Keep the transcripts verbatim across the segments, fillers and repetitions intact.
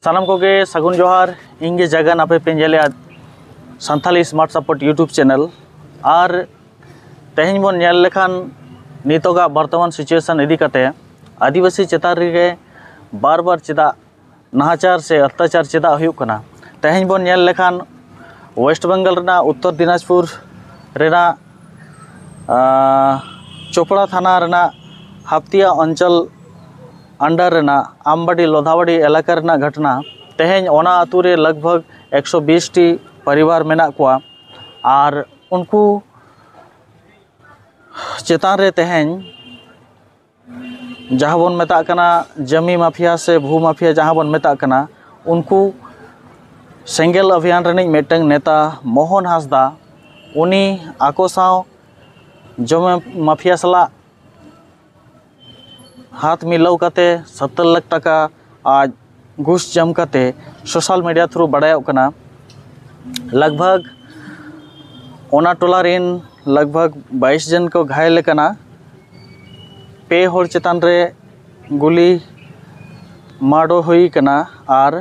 ᱥᱟᱱᱟᱢ ᱠᱚᱜᱮ ᱥᱟᱹᱜᱩᱱ ᱡᱚᱦᱟᱨ᱾ ᱤᱧ ᱜᱮ ᱡᱟᱜᱟᱱ, ᱟᱯᱮ ᱯᱮ ᱧᱮᱞᱮᱫᱼᱟ Santali Smart Support YouTube channel᱾ ᱟᱨ ᱛᱮᱦᱮᱧ ᱵᱚᱱ ᱧᱮᱞ ᱞᱮᱠᱷᱟᱱ ᱱᱤᱛᱚᱜᱟᱜ ᱵᱚᱨᱛᱚᱢᱟᱱ situation ᱤᱫᱤ ᱠᱟᱛᱮ ᱟᱹᱫᱤᱵᱟᱹᱥᱤ ᱪᱮᱛᱟᱱ ᱨᱮᱜᱮ ᱵᱟᱨ ᱵᱟᱨ ᱪᱮᱫᱟᱜ ᱱᱟᱦᱟᱪᱟᱨ ᱥᱮ ᱚᱛᱛᱟᱪᱟᱨ ᱪᱮᱫᱟᱜ ᱦᱩᱭᱩᱜ ᱠᱟᱱᱟ᱾ ᱛᱮᱦᱮᱧ ᱵᱚᱱ ᱧᱮᱞ ᱞᱮᱠᱷᱟᱱ West Bengal ᱨᱮᱱᱟᱜ ᱩᱛᱛᱚᱨ ᱫᱤᱱᱟᱡᱽᱯᱩᱨ ᱨᱮᱱᱟᱜ, ᱟᱸ, ᱪᱳᱯᱲᱟ ᱛᱷᱟᱱᱟ ᱨᱮᱱᱟᱜ ᱦᱟᱯᱛᱤᱭᱟ ᱚᱧᱪᱚᱞ under ᱨᱮᱱᱟᱜ ᱟᱢᱵᱟᱰᱤ ᱞᱚᱫᱷᱟᱵᱟᱰᱤ ᱮᱞᱟᱠᱟ ᱨᱮᱱᱟᱜ ᱜᱷᱚᱴᱚᱱᱟ᱾ ᱛᱮᱦᱮᱧ ᱚᱱᱟ ᱟᱹᱛᱩ ᱨᱮ ᱞᱟᱜᱽ ᱵᱷᱟᱜᱽ ᱮᱠᱥᱚ ᱵᱤᱥ ᱴᱤ ᱯᱚᱨᱤᱵᱟᱨ ᱢᱮᱱᱟᱜ ᱠᱚᱣᱟ᱾ ᱟᱨ ᱩᱱᱠᱩ ᱪᱮᱛᱟᱱ ᱨᱮ ᱛᱮᱦᱮᱧ ᱡᱟᱦᱟᱸ ᱵᱚᱱ ᱢᱮᱛᱟᱜ ᱠᱟᱱᱟ ᱡᱚᱢᱤ ᱢᱟᱯᱷᱤᱭᱟ ᱥᱮ ᱵᱷᱩ ᱢᱟᱯᱷᱤᱭᱟ ᱡᱟᱦᱟᱸ ᱵᱚᱱ ᱢᱮᱛᱟᱜ ᱠᱟᱱᱟ, ᱩᱱᱠᱩ ᱥᱮᱸᱜᱮᱞ ᱚᱵᱷᱤᱭᱟᱱ ᱨᱤᱱᱤᱡ ᱢᱤᱫᱴᱟᱝ ᱱᱮᱛᱟ ᱢᱳᱦᱚᱱ ᱦᱟᱸᱥᱫᱟ, ᱩᱱᱤ ᱟᱠᱚ ᱥᱟᱶ ᱡᱚᱢᱤ ᱢᱟᱯᱷᱤᱭᱟ ᱥᱟᱞᱟᱜ ᱦᱟᱛ ᱢᱤᱞᱟᱹᱣ ᱠᱟᱛᱮ ᱥᱚᱛᱛᱚᱨ ᱞᱟᱠᱷ ᱴᱟᱠᱟ ᱟᱡ ᱜᱷᱩᱥ ᱡᱚᱢ ᱠᱟᱛᱮ social media through ᱵᱟᱲᱟᱭᱚᱜ ᱠᱟᱱᱟ᱾ ᱞᱟᱜᱽ ᱵᱷᱟᱜᱽ ᱚᱱᱟ ᱴᱚᱞᱟ ᱨᱮᱱ ᱞᱟᱜᱽ ᱵᱷᱟᱜᱽ ᱵᱟᱭᱤᱥ ᱡᱚᱱ ᱠᱚ ᱜᱷᱟᱭᱮᱞ ᱟᱠᱟᱱᱟ, ᱯᱮ ᱦᱚᱲ ᱪᱮᱛᱟᱱ ᱨᱮ ᱜᱩᱞᱤ ᱢᱟᱰᱚ ᱦᱩᱭ ᱟᱠᱟᱱᱟ ᱟᱨ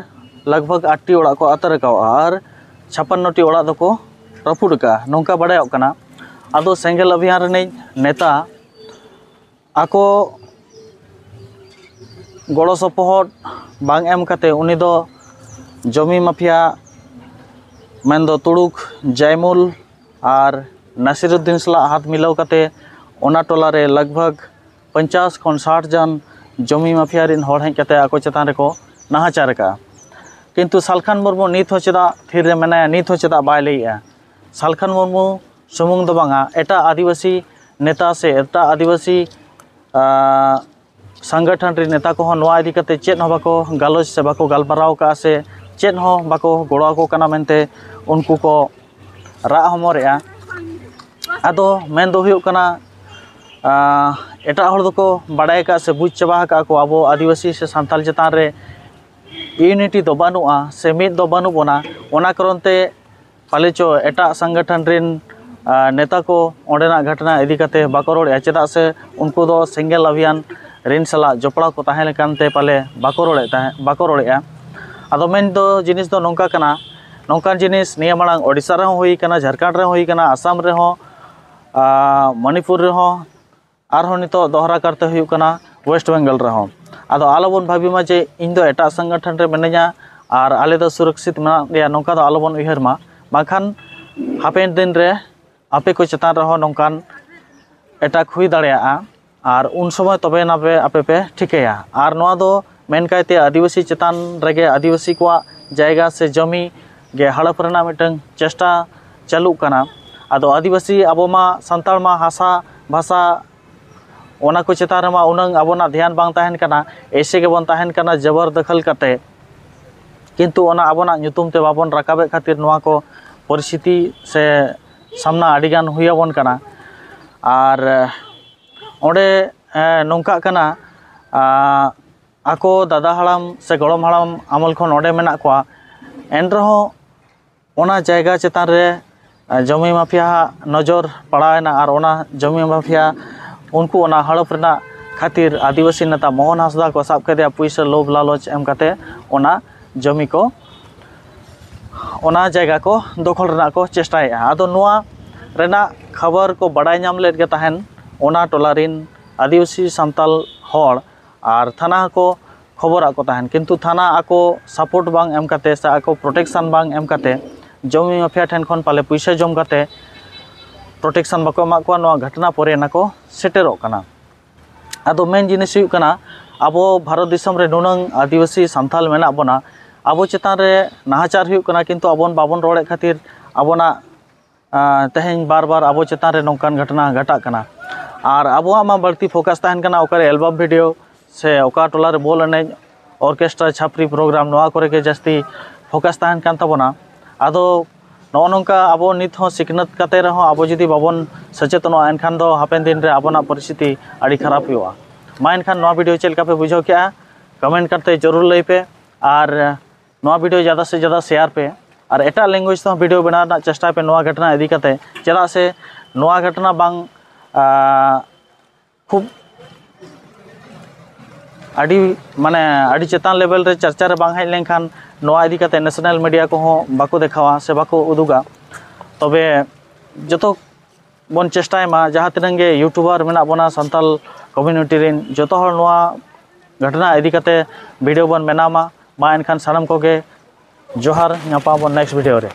ᱞᱟᱜᱽ ᱵᱷᱟᱜᱽ ᱟᱴ ᱴᱤ ᱚᱲᱟᱜ ᱠᱚ ᱟᱛᱟᱨ ᱟᱠᱟᱣᱟ ᱟᱨ ᱪᱷᱟᱯᱟᱱᱱᱚ ᱴᱤ ᱚᱲᱟᱜ ᱫᱚᱠᱚ ᱨᱟᱹᱯᱩᱫ ᱟᱠᱟᱫᱼᱟ, ᱱᱚᱝᱠᱟ ᱵᱟᱲᱟᱭᱚᱜ ᱠᱟᱱᱟ᱾ ᱟᱫᱚ ᱥᱮᱸᱜᱮᱞ ᱚᱵᱷᱤᱭᱟᱱ ᱨᱤᱱᱤᱡ ᱱᱮᱛᱟ ᱟᱠᱚ ᱜᱚᱲᱚ ᱥᱚᱯᱚᱦᱚᱫ ᱵᱟᱝ ᱮᱢ ᱠᱟᱛᱮ ᱩᱱᱤ ᱫᱚ ᱡᱚᱢᱤ ᱢᱟᱯᱷᱤᱭᱟ ᱢᱮᱱᱫᱚ ᱛᱩᱲᱩᱠ ᱡᱟᱭᱢᱩᱞ ᱟᱨ ᱱᱟᱥᱤᱨᱩᱫᱽᱫᱤᱱ ᱥᱟᱞᱟᱜ ᱦᱟᱛ ᱢᱤᱞᱟᱹᱣ ᱠᱟᱛᱮ ᱚᱱᱟ ᱴᱚᱞᱟ ᱨᱮ ᱞᱟᱜᱽ ᱵᱷᱟᱜᱽ ᱯᱚᱧᱪᱟᱥ ᱠᱷᱚᱱ ᱥᱟᱴ ᱡᱚᱱ ᱡᱚᱢᱤ ᱢᱟᱯᱷᱤᱭᱟ ᱨᱮᱱ ᱦᱚᱲ ᱦᱮᱡ ᱠᱟᱛᱮ ᱟᱠᱚ ᱪᱮᱛᱟᱱ ᱨᱮᱠᱚ ᱱᱟᱦᱟᱪᱟᱨ ᱟᱠᱟᱫᱼᱟ᱾ ᱠᱤᱱᱛᱩ ᱥᱟᱞᱠᱷᱟᱱ ᱢᱩᱨᱢᱩ ᱱᱤᱛ ᱦᱚᱸ ᱪᱮᱫᱟᱜ ᱛᱷᱤᱨ ᱨᱮ ᱢᱮᱱᱟᱭᱟ, ᱱᱤᱛ ᱦᱚᱸ ᱪᱮᱫᱟᱜ ᱵᱟᱭ ᱞᱟᱹᱭᱮᱜᱼᱟ? ᱥᱟᱞᱠᱷᱟᱱ ᱢᱩᱨᱢᱩ ᱥᱩᱢᱩᱝ ᱫᱚ ᱵᱟᱝᱟ, ᱮᱴᱟᱜ ᱟᱹᱫᱤᱵᱟᱹᱥᱤ ᱱᱮᱛᱟ ᱥᱮ ᱮᱴᱟᱜ ᱟᱹᱫᱤᱵᱟᱹᱥᱤ, ᱟᱸ, ᱥᱚᱝᱜᱚᱴᱷᱚᱱ ᱨᱮᱱ ᱱᱮᱛᱟ ᱠᱚᱦᱚᱸ ᱱᱚᱣᱟ ᱤᱫᱤ ᱠᱟᱛᱮ ᱪᱮᱫ ᱦᱚᱸ ᱵᱟᱠᱚ ᱜᱟᱞᱚᱪ ᱥᱮ ᱵᱟᱠᱚ ᱜᱟᱞᱢᱟᱨᱟᱣ ᱠᱟᱜᱼᱟ ᱥᱮ ᱪᱮᱫ ᱦᱚᱸ ᱵᱟᱠᱚ ᱜᱚᱲᱚ ᱟᱠᱚ ᱠᱟᱱᱟ ᱢᱮᱱᱛᱮ ᱩᱱᱠᱩ ᱠᱚ ᱨᱟᱜ ᱦᱚᱢᱚᱨᱮᱜᱼᱟ᱾ ᱟᱫᱚ ᱢᱮᱱ ᱫᱚ ᱦᱩᱭᱩᱜ ᱠᱟᱱᱟ, ᱟᱸ, ᱮᱴᱟᱜ ᱦᱚᱲ ᱫᱚᱠᱚ ᱵᱟᱲᱟᱭ ᱟᱠᱟᱫ ᱥᱮ ᱵᱩᱡᱽ ᱪᱟᱵᱟ ᱟᱠᱟᱫ ᱠᱚ ᱟᱵᱚ ᱟᱹᱫᱤᱵᱟᱹᱥᱤ ᱥᱮ ᱥᱟᱱᱛᱟᱲ ᱪᱮᱛᱟᱱ ᱨᱮ unity ᱫᱚ ᱵᱟᱹᱱᱩᱜᱼᱟ ᱥᱮ ᱢᱤᱫ ᱫᱚ ᱵᱟᱹᱱᱩᱜ ᱵᱚᱱᱟ᱾ ᱚᱱᱟ ᱠᱟᱨᱚᱱ ᱛᱮ ᱯᱟᱞᱮ ᱪᱚ ᱮᱴᱟᱜ ᱥᱚᱝᱜᱚᱴᱷᱚᱱ ᱨᱮᱱ, ᱟᱸ, ᱱᱮᱛᱟ ᱠᱚ ᱚᱸᱰᱮᱱᱟᱜ ᱜᱷᱚᱴᱚᱱᱟ ᱤᱫᱤ ᱠᱟᱛᱮ ᱵᱟᱠᱚ ᱨᱚᱲᱮᱫᱼᱟ, ᱪᱮᱫᱟᱜ ᱥᱮ ᱩᱱᱠᱩ ᱫᱚ ᱥᱮᱸᱜᱮᱞ ᱚᱵᱷᱤᱭᱟᱱ ᱨᱮᱱ ᱥᱟᱞᱟᱜ ᱡᱚᱯᱲᱟᱣ ᱠᱚ ᱛᱟᱦᱮᱸ ᱞᱮᱠᱟᱱ ᱛᱮ ᱯᱟᱞᱮ ᱵᱟᱠᱚ ᱨᱚᱲᱮᱫ ᱛᱟᱦᱮᱸ, ᱵᱟᱠᱚ ᱨᱚᱲᱮᱫᱼᱟ᱾ ᱟᱫᱚ ᱢᱮᱱ ᱫᱚ ᱡᱤᱱᱤᱥ ᱫᱚ ᱱᱚᱝᱠᱟ ᱠᱟᱱᱟ, ᱱᱚᱝᱠᱟᱱ ᱡᱤᱱᱤᱥ ᱱᱤᱭᱟᱹ ᱢᱟᱲᱟᱝ ᱳᱰᱤᱥᱟ ᱨᱮᱦᱚᱸ ᱦᱩᱭ ᱠᱟᱱᱟ, ᱡᱷᱟᱲᱠᱷᱚᱸᱰ ᱨᱮᱦᱚᱸ ᱦᱩᱭ ᱠᱟᱱᱟ, ᱟᱥᱟᱢ ᱨᱮᱦᱚᱸ, ᱟᱨ, ᱢᱚᱱᱤᱯᱩᱨ ᱨᱮᱦᱚᱸ, ᱟᱨᱦᱚᱸ ᱱᱤᱛᱚᱜ ᱫᱚᱦᱨᱟ ᱠᱟᱨᱛᱮ ᱦᱩᱭᱩᱜ ᱠᱟᱱᱟ ᱳᱭᱮᱥᱴ ᱵᱮᱝᱜᱚᱞ ᱨᱮᱦᱚᱸ᱾ ᱟᱫᱚ ᱟᱞᱚᱵᱚᱱ ᱵᱷᱟᱹᱵᱤ ᱢᱟ ᱡᱮ ᱤᱧ ᱫᱚ ᱮᱴᱟᱜ ᱥᱚᱝᱜᱚᱴᱷᱚᱱ ᱨᱮ ᱢᱤᱱᱟᱹᱧᱟ ᱟᱨ ᱟᱞᱮ ᱫᱚ ᱥᱩᱨᱚᱠᱥᱤᱛ ᱢᱮᱱᱟᱜ ᱞᱮᱭᱟ, ᱱᱚᱝᱠᱟ ᱫᱚ ᱟᱞᱚᱵᱚᱱ ᱩᱭᱦᱟᱹᱨ ᱢᱟ᱾ ᱵᱟᱝᱠᱷᱟᱱ ᱦᱟᱯᱮᱱ ᱫᱤᱱ ᱨᱮ ᱟᱯᱮ ᱠᱚ ᱪᱮᱛᱟᱱ ᱨᱮᱦᱚᱸ ᱱᱚᱝᱠᱟᱱ ᱮᱴᱟᱠ ᱦᱩᱭ ᱫᱟᱲᱮᱭᱟᱜᱼᱟ᱾ ᱟᱨ ᱩᱱ ᱥᱚᱢᱚᱭ ᱛᱚᱵᱮ ᱮᱱᱟ ᱯᱮ ᱟᱯᱮ ᱯᱮ ᱴᱷᱤᱠᱟᱹᱭᱟ᱾ ᱟᱨ ᱱᱚᱣᱟ ᱫᱚ ᱢᱮᱱ ᱠᱟᱭᱛᱮ ᱟᱹᱫᱤᱵᱟᱹᱥᱤ ᱪᱮᱛᱟᱱ ᱨᱮᱜᱮ, ᱟᱹᱫᱤᱵᱟᱹᱥᱤ ᱠᱚᱣᱟᱜ ᱡᱟᱭᱜᱟ ᱥᱮ ᱡᱚᱢᱤ ᱜᱮ ᱦᱟᱲᱚᱯ ᱨᱮᱱᱟᱜ ᱢᱤᱫᱴᱟᱝ ᱪᱮᱥᱴᱟ ᱪᱟᱹᱞᱩᱜ ᱠᱟᱱᱟ᱾ ᱟᱫᱚ ᱟᱹᱫᱤᱵᱟᱹᱥᱤ, ᱟᱵᱚ ᱢᱟ ᱥᱟᱱᱛᱟᱲ ᱢᱟ ᱦᱟᱥᱟ ᱵᱷᱟᱥᱟ ᱚᱱᱟ ᱠᱚ ᱪᱮᱛᱟᱱ ᱨᱮᱢᱟ ᱩᱱᱟᱹᱝ ᱟᱵᱚᱱᱟᱜ ᱫᱷᱮᱭᱟᱱ ᱵᱟᱝ ᱛᱟᱦᱮᱱ ᱠᱟᱱᱟ, ᱮᱭᱥᱮ ᱜᱮᱵᱚᱱ ᱛᱟᱦᱮᱱ ᱠᱟᱱᱟ ᱡᱚᱵᱚᱨ ᱫᱟᱠᱷᱚᱞ ᱠᱟᱛᱮ᱾ ᱠᱤᱱᱛᱩ ᱚᱱᱟ ᱟᱵᱚᱱᱟᱜ ᱧᱩᱛᱩᱢ ᱛᱮ ᱵᱟᱵᱚᱱ ᱨᱟᱠᱟᱵᱮᱫ ᱠᱷᱟᱹᱛᱤᱨ ᱱᱚᱣᱟ ᱠᱚ ᱯᱚᱨᱤᱥᱛᱷᱤᱛᱤ ᱥᱮ ᱥᱟᱢᱱᱟ ᱟᱹᱰᱤᱜᱟᱱ ᱦᱩᱭ ᱟᱵᱚᱱ ᱠᱟᱱᱟ᱾ ᱟᱨ ᱚᱸᱰᱮ, ᱮ, ᱱᱚᱝᱠᱟᱜ ᱠᱟᱱᱟ, ᱟ, ᱟᱠᱚ ᱫᱟᱫᱟ ᱦᱟᱲᱟᱢ ᱥᱮ ᱜᱚᱲᱚᱢ ᱦᱟᱲᱟᱢ ᱟᱢᱚᱞ ᱠᱷᱚᱱ ᱚᱸᱰᱮ ᱢᱮᱱᱟᱜ ᱠᱚᱣᱟ, ᱮᱱ ᱨᱮᱦᱚᱸ ᱚᱱᱟ ᱡᱟᱭᱜᱟ ᱪᱮᱛᱟᱱ ᱨᱮ, ᱮ, ᱡᱚᱢᱤ ᱢᱟᱯᱷᱤᱭᱟ ᱦᱟᱜ ᱱᱚᱡᱚᱨ ᱯᱟᱲᱟᱣ ᱮᱱᱟ ᱟᱨ ᱚᱱᱟ ᱡᱚᱢᱤ ᱢᱟᱯᱷᱤᱭᱟ ᱩᱱᱠᱩ ᱚᱱᱟ ᱦᱟᱲᱚᱯ ᱨᱮᱱᱟᱜ ᱠᱷᱟᱹᱛᱤᱨ ᱟᱹᱫᱤᱵᱟᱹᱥᱤ ᱱᱮᱛᱟ ᱢᱳᱦᱚᱱ ᱦᱟᱸᱥᱫᱟ ᱠᱚ ᱥᱟᱵ ᱠᱮᱫᱮᱭᱟ, ᱯᱩᱭᱥᱟᱹ ᱞᱳᱵᱷ ᱞᱟᱞᱚᱪ ᱮᱢ ᱠᱟᱛᱮ ᱚᱱᱟ ᱡᱚᱢᱤ ᱠᱚ, ᱚᱱᱟ ᱡᱟᱭᱜᱟ ᱠᱚ ᱫᱚᱠᱷᱚᱞ ᱨᱮᱱᱟᱜ ᱠᱚ ᱪᱮᱥᱴᱟᱭᱮᱫᱼᱟ᱾ ᱟᱫᱚ ᱱᱚᱣᱟ ᱨᱮᱱᱟᱜ ᱠᱷᱚᱵᱚᱨ ᱠᱚ ᱵᱟᱲᱟᱭ ᱧᱟᱢ ᱞᱮᱫ ᱜᱮ ᱛᱟᱦᱮᱱ ᱚᱱᱟ ᱴᱚᱞᱟ ᱨᱤᱱ ᱟᱹᱫᱤᱵᱟᱹᱥᱤ ᱥᱟᱱᱛᱟᱞ ᱦᱚᱲ, ᱟᱨ ᱛᱷᱟᱱᱟ ᱦᱚᱸᱠᱚ ᱠᱷᱚᱵᱚᱨᱟᱜ ᱠᱚ ᱛᱟᱦᱮᱱ, ᱠᱤᱱᱛᱩ ᱛᱷᱟᱱᱟ ᱟᱠᱚ ᱥᱟᱯᱳᱨᱴ ᱵᱟᱝ ᱮᱢ ᱠᱟᱛᱮ ᱥᱮ ᱟᱠᱚ ᱯᱨᱚᱴᱮᱠᱥᱟᱱ ᱵᱟᱝ ᱮᱢ ᱠᱟᱛᱮ ᱡᱚᱢᱤ ᱢᱟᱯᱷᱤᱭᱟ ᱴᱷᱮᱱ ᱠᱷᱚᱱ ᱯᱟᱞᱮ ᱯᱩᱭᱥᱟᱹ ᱡᱚᱢ ᱠᱟᱛᱮ ᱯᱨᱚᱴᱮᱠᱥᱟᱱ ᱵᱟᱠᱚ ᱮᱢᱟᱜ ᱠᱚᱣᱟ, ᱱᱚᱣᱟ ᱜᱷᱚᱴᱚᱱᱟ ᱯᱚᱨᱮ ᱱᱟᱠᱚ ᱥᱮᱴᱮᱨᱚᱜ ᱠᱟᱱᱟ᱾ ᱟᱫᱚ ᱢᱮᱱ ᱡᱤᱱᱤᱥ ᱦᱩᱭᱩᱜ ᱠᱟᱱᱟ, ᱟᱵᱚ ᱵᱷᱟᱨᱚᱛ ᱫᱤᱥᱚᱢ ᱨᱮ ᱱᱩᱱᱟᱹᱝ ᱟᱹᱫᱤᱵᱟᱹᱥᱤ ᱥᱟᱱᱛᱟᱞ ᱢᱮᱱᱟᱜ ᱵᱚᱱᱟ, ᱟᱵᱚ ᱪᱮᱛᱟᱱ ᱨᱮ ᱱᱟᱦᱟᱪᱟᱨ ᱦᱩᱭᱩᱜ ᱠᱟᱱᱟ, ᱠᱤᱱᱛᱩ ᱟᱵᱚ ᱵᱟᱵᱚᱱ ᱨᱚᱲᱮᱫ ᱠᱷᱟᱹᱛᱤᱨ ᱟᱵᱚᱱᱟᱜ ᱟᱨ ᱛᱮᱦᱮᱧ ᱵᱟᱨ ᱵᱟᱨ ᱟᱵᱚ ᱪᱮᱛᱟᱱ ᱨᱮ ᱱᱚᱝᱠᱟᱱ ᱜᱷᱚᱴᱚᱱᱟ ᱜᱷᱟᱴᱟᱜ ᱠᱟᱱᱟ᱾ ᱟᱨ ᱟᱵᱚᱣᱟᱜ ᱢᱟ ᱵᱟᱹᱲᱛᱤ ᱯᱷᱳᱠᱟᱥ ᱛᱟᱦᱮᱱ ᱠᱟᱱᱟ ᱚᱠᱟᱨᱮ ᱮᱞᱵᱟᱢ ᱵᱷᱤᱰᱤᱭᱳ ᱥᱮ ᱚᱠᱟ ᱴᱚᱞᱟ ᱨᱮ ᱵᱚᱞ ᱮᱱᱮᱡ, ᱚᱨᱠᱮᱥᱴᱨᱟ, ᱪᱷᱟᱯᱨᱤ ᱯᱨᱳᱜᱨᱟᱢ, ᱱᱚᱣᱟ ᱠᱚᱨᱮ ᱜᱮ ᱡᱟᱹᱥᱛᱤ ᱯᱷᱳᱠᱟᱥ ᱛᱟᱦᱮᱱ ᱠᱟᱱ ᱛᱟᱵᱚᱱᱟ᱾ ᱟᱫᱚ ᱱᱚᱜᱼᱚ ᱱᱚᱝᱠᱟ ᱟᱵᱚ ᱱᱤᱛ ᱦᱚᱸ ᱥᱤᱠᱷᱱᱟᱹᱛ ᱠᱟᱛᱮ ᱨᱮᱦᱚᱸ ᱟᱵᱚ ᱡᱩᱫᱤ ᱵᱟᱵᱚᱱ ᱥᱮᱪᱮᱛᱚᱱᱚᱜᱼᱟ, ᱮᱱᱠᱷᱟᱱ ᱫᱚ ᱦᱟᱯᱮᱱ ᱫᱤᱱ ᱨᱮ ᱟᱵᱚᱱᱟᱜ ᱯᱚᱨᱤᱥᱛᱷᱤᱛᱤ ᱟᱹᱰᱤ ᱠᱷᱟᱨᱟᱯ ᱦᱩᱭᱩᱜᱼᱟ᱾ ᱢᱟ ᱮᱱᱠᱷᱟᱱ ᱱᱚᱣᱟ ᱵᱷᱤᱰᱤᱭᱳ ᱪᱮᱫ ᱞᱮᱠᱟ ᱯᱮ ᱵᱩᱡᱷᱟᱹᱣ ᱠᱮᱜᱼᱟ, ᱠᱚᱢᱮᱱᱴ ᱠᱟᱛᱮ ᱡᱚᱨᱩᱨ ᱞᱟᱹᱭ ᱯᱮ᱾ ᱟᱨ ᱱᱚᱣᱟ ᱵᱷᱤᱰᱤᱭᱳ ᱡᱟᱫᱟ ᱥᱮ ᱡᱟᱫᱟ ᱥᱮᱭᱟᱨ ᱯᱮ, ᱟᱨ ᱮᱴᱟᱜ ᱞᱮᱝᱜᱩᱭᱮᱡᱽ ᱛᱮᱦᱚᱸ ᱵᱷᱤᱰᱤᱭᱳ ᱵᱮᱱᱟᱣ ᱨᱮᱱᱟᱜ ᱪᱮᱥᱴᱟᱭ ᱯᱮ ᱱᱚᱣᱟ ᱜᱷᱚᱴᱚᱱᱟ ᱤᱫᱤ ᱠᱟᱛᱮ, ᱪᱮᱫᱟᱜ ᱥᱮ ᱱᱚᱣᱟ ᱜᱷᱚᱴᱚᱱᱟ ᱵᱟᱝ, ᱟᱸ, ᱠᱷᱩᱵ ᱟᱹᱰᱤ ᱢᱟᱱᱮ ᱟᱹᱰᱤ ᱪᱮᱛᱟᱱ ᱞᱮᱵᱮᱞ ᱨᱮ ᱪᱟᱨᱪᱟ ᱨᱮ ᱵᱟᱝ ᱦᱮᱡ ᱞᱮᱱᱠᱷᱟᱱ ᱱᱚᱣᱟ ᱤᱫᱤ ᱠᱟᱛᱮ ᱱᱮᱥᱱᱟᱞ ᱢᱤᱰᱤᱭᱟ ᱠᱚᱦᱚᱸ ᱵᱟᱠᱚ ᱫᱮᱠᱷᱟᱣᱟ ᱥᱮ ᱵᱟᱠᱚ ᱩᱫᱩᱜᱟ᱾ ᱛᱚᱵᱮ ᱡᱚᱛᱚ ᱵᱚᱱ ᱪᱮᱥᱴᱟᱭ ᱢᱟ, ᱡᱟᱦᱟᱸ ᱛᱤᱱᱟᱹᱜ ᱜᱮ ᱭᱩᱴᱩᱵᱟᱨ ᱢᱮᱱᱟᱜ ᱵᱚᱱᱟ ᱥᱟᱱᱛᱟᱞ ᱠᱚᱢᱤᱭᱩᱱᱤᱴᱤ ᱨᱮᱱ, ᱡᱚᱛᱚ ᱦᱚᱲ ᱱᱚᱣᱟ ᱜᱷᱚᱴᱚᱱᱟ ᱤᱫᱤ ᱠᱟᱛᱮ ᱵᱷᱤᱰᱤᱭᱳ ᱵᱚᱱ ᱵᱮᱱᱟᱣ ᱢᱟ᱾ ᱢᱟ ᱮᱱᱠᱷᱟᱱ ᱥᱟᱱᱟᱢ ᱠᱚᱜᱮ ᱡᱚᱦᱟᱨ, ᱧᱟᱯᱟᱢ ᱟᱵᱚᱱ ᱱᱮᱠᱥᱴ ᱵᱷᱤᱰᱤᱭᱳ ᱨᱮ᱾